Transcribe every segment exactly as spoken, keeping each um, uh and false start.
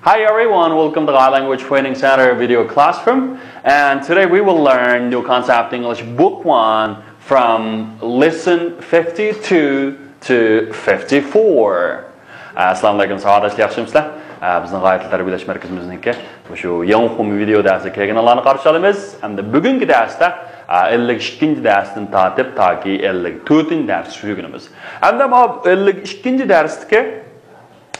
Hi everyone, welcome to Thai Language Training Center video classroom. And today we will learn New Concept English Book one from lesson fifty-two to fifty-four. ئەسسالامۇ ئەلەيكۇم، ساۋاقداشلار، ياخشىمۇسىلەر؟ ئە، بىزنىڭ غايە تىل تەربىيەلەش مەركىزىمىزنىڭكى مۇشۇ يېڭى ئۇقۇم ۋىدېئو دەرسىگە كەلگەنلەرنى قارشى ئالىمىز. ھەمدە بۈگۈنكى دەرستە، ئە، ئەللىك ئىككىنچى دەرستىن تارتىپ تاكى ئەللىك تۆتىنچى دەرس سۆزلىگىنىمىز. ھەمدە ماۋۇ ئەللىك ئىككىنچى دەرستىكى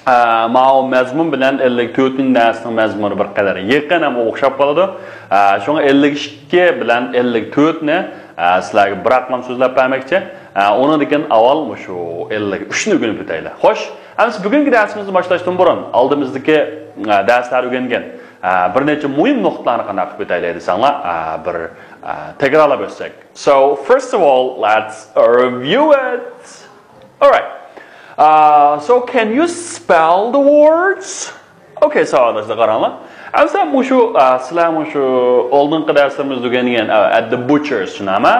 ئە، ماۋۇ مەزمۇن بىلەن ئەللىك تۆتىنچى دەرسنىڭ مەزمۇنى بىر قەدەر يېقىن ھەم ئوخشاپ قالىدۇ. ئە، شۇڭا ئەللىك ئىككى بىلەن ئەللىك تۆتنى، ئە، سىلەرگە بىراقلام سۆزلەپ بەرمەكچى. ئە، ئۇنىڭدىن كېيىن ئاۋۋال مۇشۇ ئەللىك ئۈچنى ئۆگىنىپ ئۆتەيلى. خوش، ئەمىسە بۈگۈنكى دەرسىمىزنى باشلاشتىن بۇرۇن ئالدىمىزدىكى، ئە، دەرسلەردە ئۆگەنگەن، ئە، بىر نەچچە مۇھىم نۇقتىلارنى قانداق قىلىپ ئۆتەيلى دېسەڭلار، ئە، بىر، ئە، تەكرارلاپ ئۆتسەك. So, first of all, let's review it. Alright. Uh, so can you spell the words? Okay, ساۋاقداشلار، قاراڭلار. ئەمسە مۇشۇ، ئە، سىلەر مۇشۇ ئالدىنقى دەرسلىرىمىزدە ئۆگەنگەن، ئە، at the butcher's نامە،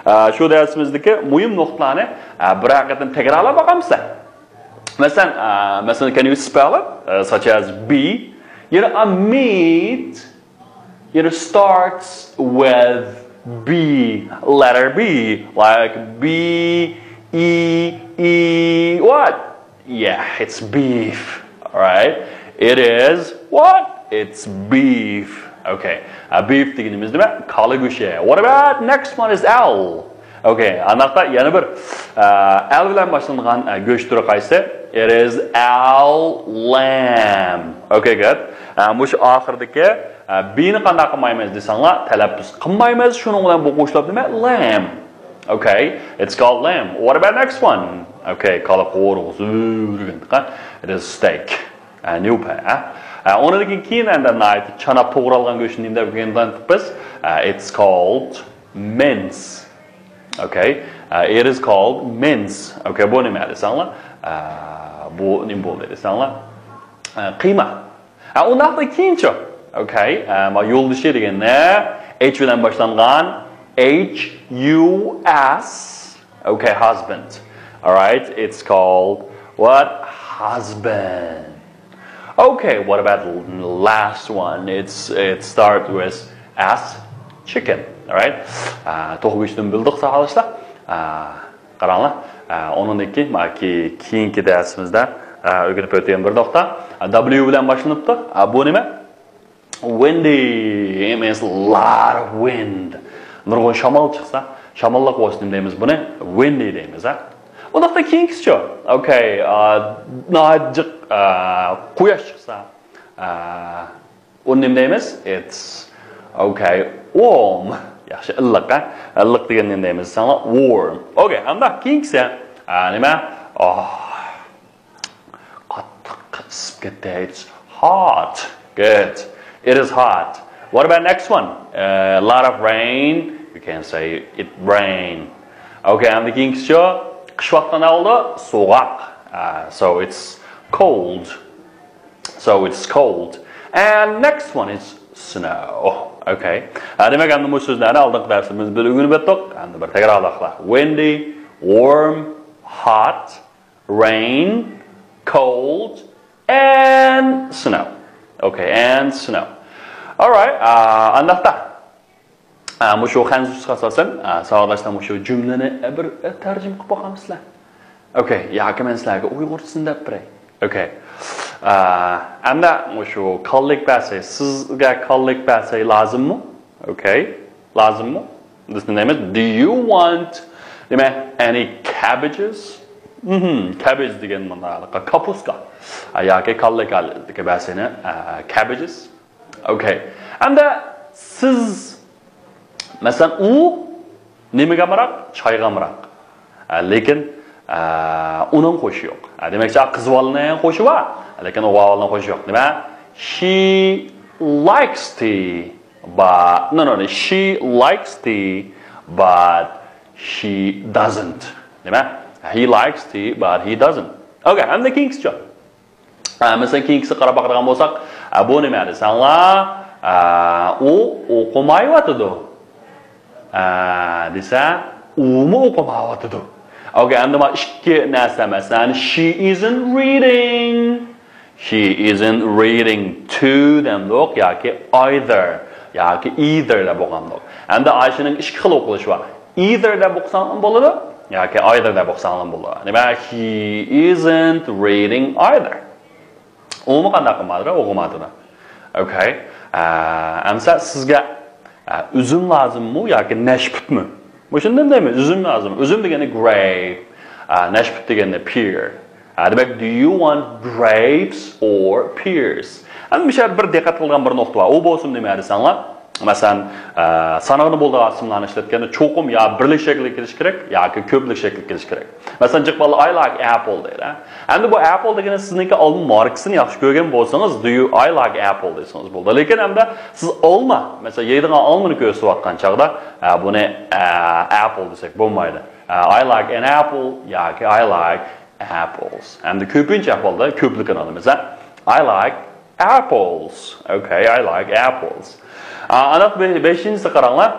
ئە، شۇ دەرسىمىزدىكى مۇھىم نۇقتىلارنى، ئە، بىرەر قېتىم تەكرارلاپ باقامسىلەر؟ مەسىلەن، ئە، مەسىلەن، can you spell it? ئە، such as B. You know, a meat It starts with B, letter B, like B, E, E, what? Yeah, it's beef, right? It is what? It's beef. Okay. Uh, beef دېگىنىمىز نېمە؟ كالا گۆشى. What about next one is L? Okay, ئانداقتا يەنە بىر، ئە، L بىلەن باشلانغان، ئە، گۆش تۈرى قايسى؟ It is L lamb. Okay, good. ئە، مۇشۇ ئاخىرىدىكى، ئە، B نى قانداق قىلمايمىز دېسەڭلار، تەلەپپۇز قىلمايمىز. شۇنىڭ بىلەن بۇ قوشۇلۇپ نېمە؟ Lamb. Okay, it's called lamb. What about next one? Okay, كالا قورۇق، زۆرۈگۈن. It is steak. ئە، نيۇپە، ئە. ئە، ئۇنىڭدىن كېيىن ئەندى ناھايىتى چاناپ توغرالغان گۆشنى نېمە دەپ ئۆگەندۇق بىز؟ ئە، it's called mince. Okay. ئە، it is called mince. Okay، بۇ نېمە دېسەڭلار؟ ئە، بۇ نېمە بولدى دېسەڭلار؟ ئە، قىيما. ئە، ئۇنداقتا كېيىنچۇ؟ Okay. ئە، ما يولدىشى دېگەن نە؟ H بىلەن باشلانغان. H U S. Okay, husband. Alright, it's called what? Husband. Okay, what about the last one? It's, it starts with S, chicken. Alright. ئە، توخۇ گۆشىدىن بىلدۇق، ساۋاقداشلار. ئە، قاراڭلار. ئە، ئۇنىڭدىن كېيىن، ماكى، كېيىنكى دەرسىمىزدە، ئە، ئۆگىنىپ ئۆتكەن بىر نۇقتا. ئە، W بىلەن باشلىنىپتۇ. ئە، بۇ نېمە؟ Windy. It means lot of wind. نۇرغۇن شامال چىقسا، شاماللىق بولسا نېمە دەيمىز بۇنى؟ Windy دەيمىز، ھە؟ ئۇنداقتا كېيىنكىسىچۇ؟ Okay، ئا، ناھايىتى جىق، ئا، قۇياش چىقسا، ئا، ئۇنى نېمە دەيمىز؟ It's okay, warm. ياخشى، ئىللىق، ھە؟ ئىللىق دېگەن نېمە دەيمىز دېسەڭلار؟ Warm. Okay، ئەمدى كېيىنكىسى، ئا، نېمە؟ Oh. قاتتىق ئىسسىپ كەتتى. It's hot. Good. It is hot. What about next one? A lot of rain. You can say it rain. Okay, ئەمدى كېيىنكىسىچۇ؟ قىش ۋاقتىدا نېمە بولىدۇ؟ سوغۇق. Uh, so it's cold. So it's cold. And next one is snow. Okay. ئە، دېمەك، ئەمدى بۇ سۆزلەرنى ئالدىنقى دەرسىمىزدە بىر ئۆگىنىپ ئۆتتۇق. ئەمدى بىر تەكرارلايلى. Windy, warm, hot, rain, cold, and snow. Okay, and snow. Alright, ئا، ئانداقتا. ئا، مۇشۇ خەنزۇچىسىغا ئاساسەن، ئا، ساۋاقداشلار مۇشۇ جۈملىنى، ئە، بىر، ئە، تەرجىمە قىلىپ باقامسىلەر؟ Okay، ياكى مەن سىلەرگە ئۇيغۇرچىسىنى دەپ بېرەي. Okay. ئا، ئەمدى مۇشۇ كاللىك بەرسەي، سىزگە كاللىك بەرسەي لازىممۇ؟ Okay. لازىممۇ؟ بىز نېمە دەيمىز؟ Do you want، نېمە، any cabbages؟ مهم، cabbage دېگەن مانا كاپۇسكا. ئا، ياكى كاللىك، كاللىك بەرسەينى، ئا، cabbages. Okay. ئەمدى سىز، مەسىلەن، ئۇ نېمىگە ئامراق؟ چايغا ئامراق. ئە، لېكىن، ئە، ئۇنىڭ خوشى يوق. ئە، دېمەكچى، قىز بالىنىڭ خوشى بار، لېكىن ئوغۇل بالىنىڭ خوشى يوق. نېمە؟ She likes tea, but، no, no, no, she likes tea, but he doesn't. نېمە؟ He likes tea, but he doesn't. Okay، ئەمدى كېيىنكىسىچۇ؟ ئە، مەسىلەن، كېيىنكىسىگە قاراپ باقىدىغان بولساق، ئە، بۇ نېمە دېسەڭلار، ئە، ئۇ ئوقۇمايۋاتىدۇ. ئە، دېسە، ئۇمۇ ئوقۇمايۋاتىدۇ. Okay، ئەمدى مانا ئىككى نەرسە، مەسىلەن، she isn't reading. He isn't reading to دەمدۇق ياكى either ياكى either دەپ ئوقۇغاندۇق. ئەمدى ئاشۇنىڭ ئىككى خىل ئوقۇلۇشى بار. Either دەپ ئوقۇساڭلار بولىدۇ ياكى either دەپ ئوقۇساڭلار بولىدۇ. نېمە؟ He isn't reading either. ئۇمۇ قانداق قىلمايدۇ؟ ئوقۇمايدۇ. Okay. ئەمسە سىزگە ئۈزۈم لازىممۇ ياكى نەشپۈتمۇ؟ مۇشۇندىن دەيمىز، ئۈزۈم لازىم. ئۈزۈم دېگەنى grape، نەشپۈت دېگەنى pear. دېمەك، do you want grapes or pears? ئەمدى مۇشۇ يەردە بىر دىققەت قىلىدىغان بىر نۇقتا بار. ئۇ بولسۇن نېمە دېسەڭلار؟ مەسىلەن، سانىغىنى بولىدىغان ئىسىملارنى ئىشلەتكەندە چوقۇم يا بىرلىك شەكىلگە كېلىشى كېرەك ياكى كۆپلۈك شەكىلگە كېلىشى كېرەك. مەسىلەن، جىق بالىلار I like apple دەيدۇ. ئەمدى بۇ apple دېگىنى سىزنىڭكى ئالما ماركىسىنى ياخشى كۆرگەن بولسىڭىز، do you I like apple دېسىڭىز بولىدۇ. لېكىن ئەمدى سىز ئالما، مەسىلەن، يەيدىغان ئالمىنى كۆرسىتىۋاتقان چاغدا، ئە، بۇنى، ئە، apple دېسەك بولمايدۇ. ئە، I like an apple ياكى I like apples. ئەمدى كۆپىنچە ئەھۋالدا كۆپلۈكىنى ئالىمىز. I like apples. Okay, I like apples. ئە، ئانداق بە-، بەشىنچىسى قاراڭلار.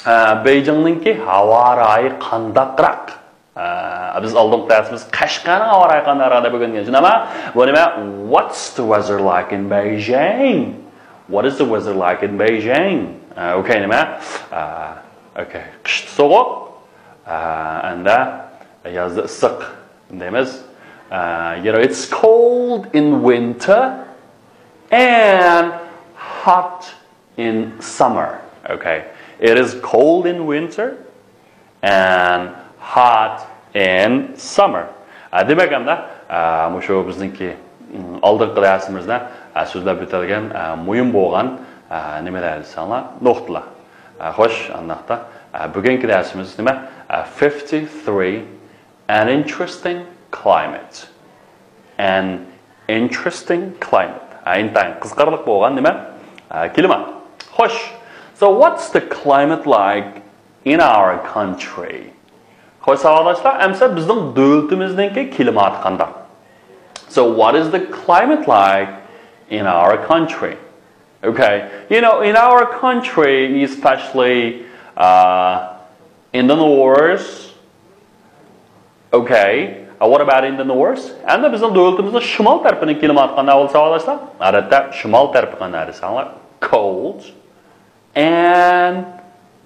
ئە، بېيجىڭنىڭكى ھاۋا رايى قانداقراق؟ ئە، بىز ئالدىنقى دەرسىمىز قەشقەرنىڭ ھاۋا رايى قانداقراق دەپ ئۆگەنگەن. شۇنداقمۇ؟ بۇ نېمە؟ What's the weather like in Beijing? What is the weather like in Beijing? ئە، okay نېمە؟ ئە، okay. قىشتا سوغۇق، ئە، ئەمدى يازدا ئىسسىق دەيمىز. ئە، you know, it's cold in winter and hot in summer. Okay. It is cold in winter and hot in summer. ئە، دېمەك، ئەمدى، ئە، مۇشۇ بىزنىڭكى، ئىم، ئالدىنقى دەرسىمىزدە، ئە، سۆزلەپ ئۆتەلگەن، ئە، مۇھىم بولغان، ئە، نېمىلەر دېسەڭلار، نۇقتىلار. ئە، خوش، ئانداقتا، ئە، بۈگۈنكى دەرسىمىز نېمە؟ ئە، fifty-three. An interesting climate. An interesting climate. ئە، ئىنتايىن قىزىقارلىق بولغان نېمە؟ ئە، كىلىمات. خوش. So what's the climate like in our country? خوش، ساۋاقداشلار، ئەمسە بىزنىڭ دۆلىتىمىزنىڭكى كىلىماتى قانداق؟ So what is the climate like in our country? Okay, you know, in our country, especially, uh, in the north, okay, uh, what about in the north? ئەمدى بىزنىڭ دۆلىتىمىزنىڭ شىمال تەرىپىنىڭ كىلىماتى قانداق بولىدۇ، ساۋاقداشلار؟ ئادەتتە شىمال تەرىپى قانداق دېسەڭلار، cold and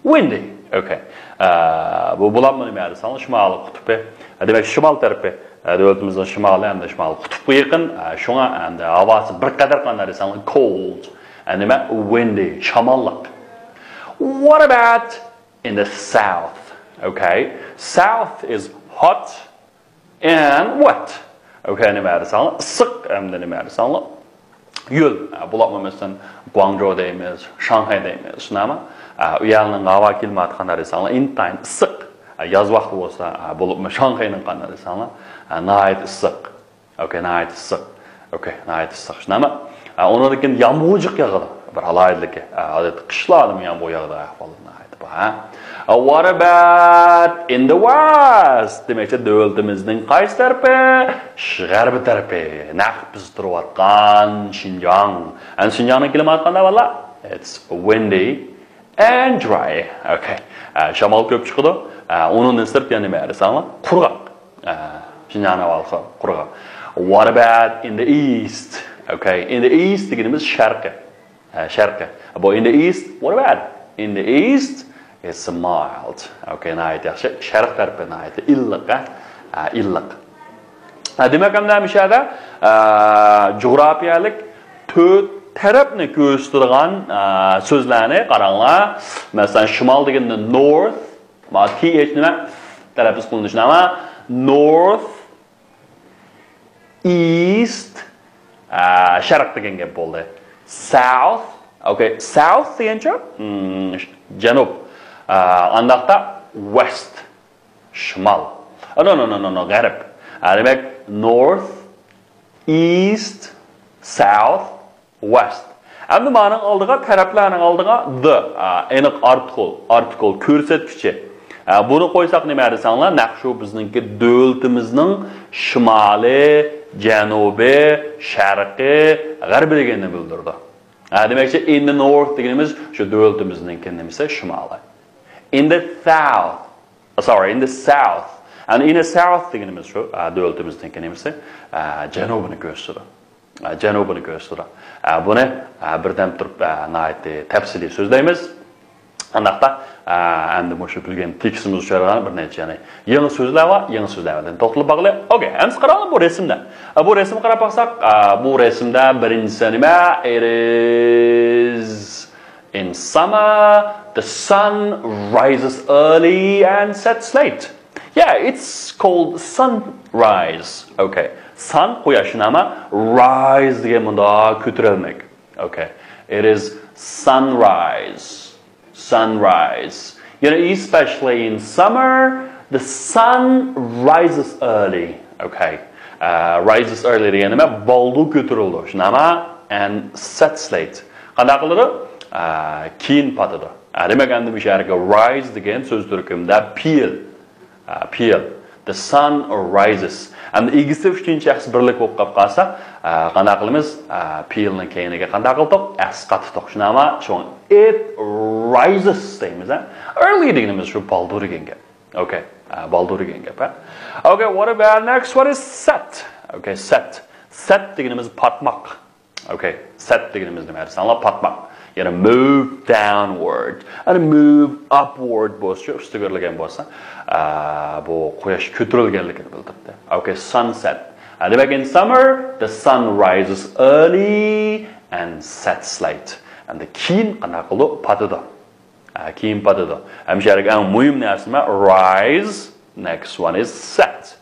windy. Okay. ئە، بۇ بولاممۇ نېمە دېسەڭلار، شىمالىي قۇتۇپى. ئە، دېمەك، شىمال تەرىپى، ئە، دۆلىتىمىزنىڭ شىمالى ھەمدە شىمالىي قۇتۇپقا يېقىن. ئە، شۇڭا ئەمدى ھاۋاسى بىر قەدەر قانداق دېسەڭلار، cold. ئە، نېمە؟ Windy، شاماللىق. What about in the south? Okay. South is hot and wet. Okay، نېمە دېسەڭلار، ئىسسىق ھەمدە نېمە دېسەڭلار، ھۆل. ئە، بۇلارمۇ مەسىلەن، گۇاڭجۇ دەيمىز، شاڭخەي دەيمىز، شۇنداقمۇ؟ ئە، ئۇ يەرنىڭ ھاۋا كىلىماتى قانداق دېسەڭلار، ئىنتايىن ئىسسىق. ئە، ياز ۋاقتى بولسا، ئە، بولۇپمۇ شاڭخەينىڭ قانداق دېسەڭلار، ئە، ناھايىتى ئىسسىق. Okay، ناھايىتى ئىسسىق. Okay، ناھايىتى ئىسسىق. شۇنداقمۇ؟ ئە، ئۇنىڭدىن كېيىن يامغۇر جىق ياغىدۇ. بىر ئالاھىدىلىكى. ئە، ئادەتتە قىشلاردىمۇ يامغۇر ياغىدىغان ئەھۋاللار ناھايىتى بار، ھە؟ ئە، what about in the west? دېمەكچى، دۆلىتىمىزنىڭ قايسى تەرىپى؟ ش-، غەربىي تەرىپى. نەق بىز تۇرۇۋاتقان شىنجاڭ. ئەمدى شىنجاڭنىڭ كىلىماتى قانداق، بالىلار؟ It's windy and dry. Okay. ئە، شامال كۆپ چىقىدۇ. ئە، ئۇنىڭدىن سىرت يەنە نېمە دېسەڭلار؟ قۇرغاق. ئە، شىنجاڭنىڭ ئەھۋالى قۇرغاق. What about in the east? Okay. In the east دېگىنىمىز شەرقىي. ئە، شەرقىي. بۇ in the east. What about in the east? It's mild. Okay، ناھايىتى ياخشى. شەرق تەرىپى ناھايىتى ئىللىق، ھە؟ ئە، ئىللىق. ئە، دېمەك، ئەمدى مۇشۇ يەردە، ئە، جۇغراپىيەلىك تۆت تەرەپنى كۆرسىتىدىغان، ئە، سۆزلەرنى قاراڭلار. مەسىلەن، شىمال دېگەندە north، ما، T H نېمە؟ تەلەپپۇز قىلىنىشى نېمە؟ North، east، ئە، شەرق دېگەن گەپ بولدى. South، okay، south دېگەنچە، مم، جەنۇب. ئە، ئانداقتا west، شىمال. No, no, no, no, no، غەرب. ئە، دېمەك، north، east، south، west. ئەمدى مانىڭ ئالدىغا، تەرەپلەرنىڭ ئالدىغا the، ئە، ئېنىق ئارتىكل، ئارتىكل كۆرسەتكۈچى. ئە، بۇنى قويساق نېمە دېسەڭلار، نەق شۇ بىزنىڭكى دۆلىتىمىزنىڭ شىمالى، جەنۇبى، شەرقى، غەربى دېگەننى بىلدۈرىدۇ. ئە، دېمەكچى، in the north دېگىنىمىز شۇ دۆلىتىمىزنىڭكى نېمىسى، شىمالى. In the south، sorry, in the south. And in the south دېگىنىمىز شۇ، ئە، دۆلىتىمىزنىڭكى نېمىسى، ئە، جەنۇبىنى كۆرسىتىدۇ. ئە، جەنۇبىنى كۆرسىتىدۇ. ئە، بۇنى، ئە، بىردەم تۇرۇپ، ئە، ناھايىتى تەپسىلىي سۆزلەيمىز. ئانداقتا، ئە، ئەمدى مۇشۇ كۈلگەن تېكىستىمىز ئۈچۈن بىر نەچچە يەنى يېڭى سۆزلەر بار، يېڭى سۆزلەر بىلەن توختىلىپ باقىلى. ئوكەي، ئەمدى قاراڭلار بۇ رەسىمدە. ئە، بۇ رەسىمگە قاراپ باقساق، ئە، بۇ رەسىمدە بىرىنچىسى نېمە؟ It is in summer, the sun rises early and sets late. Yeah, it's called sunrise. Okay. Sun قۇياش نېمە؟ Rise دېگەن مۇنداق كۆتۈرۈلمەك. Okay. It is sunrise. Sunrise. You know, especially in summer, the sun rises early. Okay. Uh, rises early دېگەن نېمە؟ بالدۇر كۆتۈرۈلىدۇ. شۇنداقمۇ؟ And sets late. قانداق قىلىدۇ؟ Uh, كېيىن پاتىدۇ. Uh, دېمەك، ئەمدى بۇ يەردىكى rise دېگەن سۆز تۈركۈمدە پېئىل. Uh, پېئىل. The sun rises. ئەمدى ئىگىسى ئۈچىنچى شەخس بىرلىك بولۇپ قاپ قالسا، uh, قانداق قىلىمىز؟ Uh, پېئىلنىڭ كەينىگە قانداق قىلدۇق؟ S قاتتۇق. شۇنداقمۇ؟ شۇڭا it rises دەيمىز. Early دېگىنىمىز شۇ بالدۇر دېگەن گەپ. Okay. Uh, بالدۇر دېگەن گەپ. Okay, what about next? What is set? Okay, set. Set دېگىنىمىز پاتماق. Okay, set دېگىنىمىز نېمە دېسەڭلار، پاتماق. يەنى move downward and move upward بولسىچۇ، ئۈستىگە ئۆرۈلگەن بولسا، ئە، بۇ قۇياش كۆتۈرۈلگەنلىكىنى بىلدۈرىدۇ. Okay, sunset. ئە، دېمەك، in summer, the sun rises early and sets late. ئەمدى كېيىن قانداق قىلىدۇ؟ پاتىدۇ. ئە، كېيىن پاتىدۇ. ھەم شۇ يەردىكى ئەڭ مۇھىم نەرسە نېمە؟ Rise. Next one is set.